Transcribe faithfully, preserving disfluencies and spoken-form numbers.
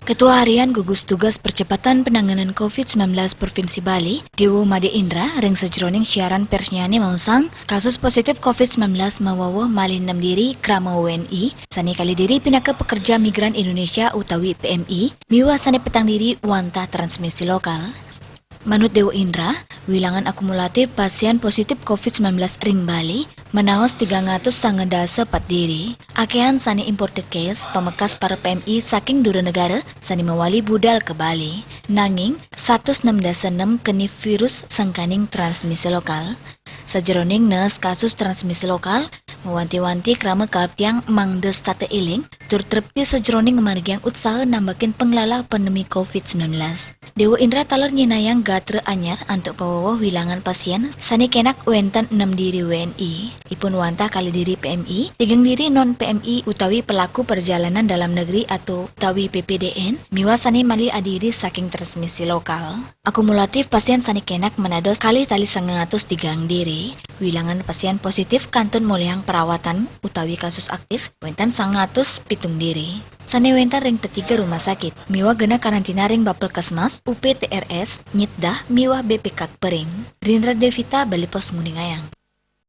Ketua Harian Gugus Tugas Percepatan Penanganan covid sembilan belas Provinsi Bali, Dewo Made Indra, ring sajeroning siaran persnyane maosang, kasus positif covid sembilan belas mawewe malih nem diri krama W N I, sane kalih diri pinaka pekerja migran Indonesia utawi P M I, miwah sane petang diri wantah transmisi lokal. Manut Dewa Indra, wilangan akumulatif pasien positif covid sembilan belas ring Bali menaos tigang atus sangang dasa pat diri. Akehan sane imported case, pamekas para P M I saking dura negara sane mawali budal ka Bali. Nanging, satus nem dasa nem keni virus sangkaning transmisi lokal. Sajeroning nes kasus transmisi lokal, mawanti-wanti krama kaaptiang mangda setata eling, tur trepti sajeroning ngamargiang utsaha nambakin panglalah pandemi covid sembilan belas. Dewa Indra taler nyenayang gatra anyar antuk pawewe wilangan pasien sane kenak wenten nem diri W N I. Ipun wantah kalih diri P M I, tigang diri non P M I utawi pelaku perjalanan dalam negeri atau utawi P P D N, miwah sane malih adiri saking transmisi lokal. Akumulatif pasien sane kenak menados kalih tali sangang atus tigang diri. Wilangan pasien positif kantun molihang perawatan utawi kasus aktif wenten sangang atus pitung diri. Sane wenten ring tetiga rumah sakit, miwah genah karantina ring Bapelkesmas, U P T R S, Nyitdah, miwah B P K Pering. Rindra Devita, Bali Post nguningayang.